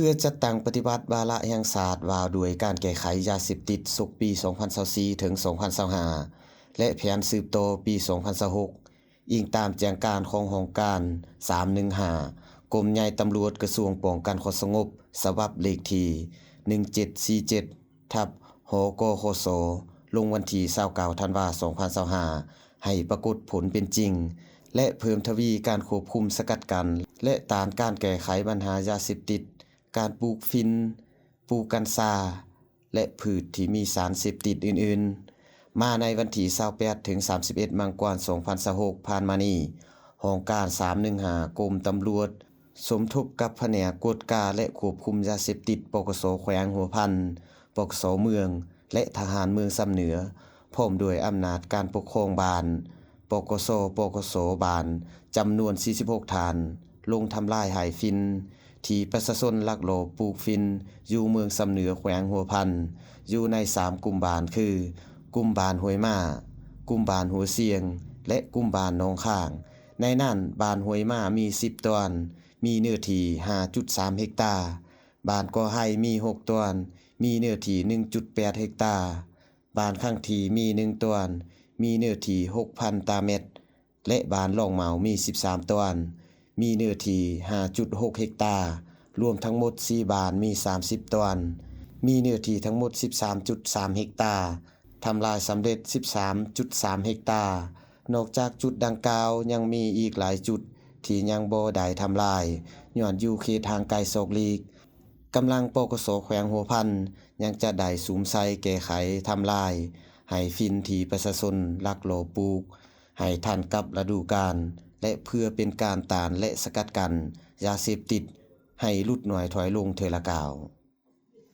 ພື່ອຈັດຕັ້ງປະຕິບັດວາລະແຫ່ງຊາດວ່າດ້ວຍການແກ້ໄຂຢາເສບຕິດສົກປີສອງພັນຊາວສີ່ ເຖິງ ສອງພັນຊາວຫ້າ ແລະ ແຜນສືບຕໍ່ປີສອງພັນຊາວຫົກ ອີງຕາມແຈ້ງການຂອງຫ້ອງການສາມໜຶ່ງຫ້າ ກົມໃຫຍ່ຕຳຫຼວດ ກະຊວງປ້ອງກັນຄວາມສະຫງົບ ສະບັບເລກທີໜຶ່ງເຈັດສີ່ເຈັດ ທັບ ຫກຂຊ ລົງວັນທີຊາວເກົ້າ ທັນວາ ສອງພັນຊາວຫ້າ ໃຫ້ປາກົດຜົນເປັນຈິງ ແລະ ເພີ່ມທະວີການຄວບຄຸມສະກັດກັ້ນ ແລະ ຕ້ານການແກ້ໄຂບັນຫາຢາເສບຕິດ, ການປູກຝິ່ນ, ປູກກັນຊາ ແລະ ພືດທີ່ມີສານເສບຕິດອື່ນໆ. ມາໃນວັນທີຊາວແປດ ເຖິງ ສາມສິບເອັດ ມັງກອນ ສອງພັນຊາວຫົກ ຜ່ານມານີ້, ຫ້ອງການສາມໜຶ່ງຫ້າ ກົມຕຳຫຼວດ ສົມທົບກັບພະແນກກວດກາ ແລະ ຄວບຄຸມຢາເສບຕິດ ປກສ ແຂວງຫົວພັນ, ປກສ ເມືອງ ແລະ ທະຫານເມືອງຊຳເໜືອ ພ້ອມດ້ວຍອຳນາດການປົກຄອງບ້ານ, ປກສ, ປກສ ບ້ານ ຈຳນວນສີ່ສິບຫົກທ່ານ ລົງທຳລາຍຫາຍຝິ່ນ ທີ່ປະຊາຊົນລັກລອບປູກຝິ່ນຢູ່ເມືອງຊຳເໜືອ ແຂວງຫົວພັນ ຢູ່ໃນສາມກຸ່ມບ້ານຄື ກຸ່ມບ້ານຫ້ວຍມ້າ, ກຸ່ມບ້ານຫົວຊຽງ ແລະ ກຸ່ມບ້ານໜອງຄ້າງ. ໃນນັ້ນ ບ້ານຫ້ວຍມ້າມີສິບຕອນ, ມີເນື້ອທີ່ຫ້າຈຸດສາມເຮັກຕາ, ບ້ານກໍໄຮມີຫົກຕອນ, ມີເນື້ອທີ່ໜຶ່ງຈຸດແປດເຮັກຕາ, ບ້ານຂັງທີ່ມີໜຶ່ງຕອນ, ມີເນື້ອທີ່ຫົກພັນຕາແມັດ ແລະ ບ້ານລ່ອງເໝົາມີສິບສາມຕອນ, ມີເນື້ອທີ່ຫ້າຈຸດຫົກເຮັກຕາ, ລວມທັງໝົດສີ່ບ້ານມີສາມສິບຕອນ, ມີເນື້ອທີ່ທັງໝົດສິບສາມຈຸດສາມເຮັກຕາ, ທຳລາຍສຳເລັດສິບສາມຈຸດສາມເຮັກຕາ. ນອກຈາກຈຸດດັ່ງກ່າວ ຍັງມີອີກຫຼາຍຈຸດທີ່ຍັງບໍ່ໄດ້ທຳລາຍ ຍ້ອນຢູ່ເຂດຫ່າງໄກສອກຫຼີກ. ກຳລັງ ປກສ ແຂວງຫົວພັນ ຍັງຈະໄດ້ສຸມໃສ່ແກ້ໄຂທຳລາຍ ໃຫ້ຝິ່ນທີ່ປະຊາຊົນລັກລອບປູກ ໃຫ້ທັນກັບລະດູການ ແລະ ເພື່ອເປັນການຕ້ານ ແລະ ສະກັດກັ້ນຢາເສບຕິດ ໃຫ້ຫຼຸດໜ້ອຍຖອຍລົງເທື່ອລະກ້າວ.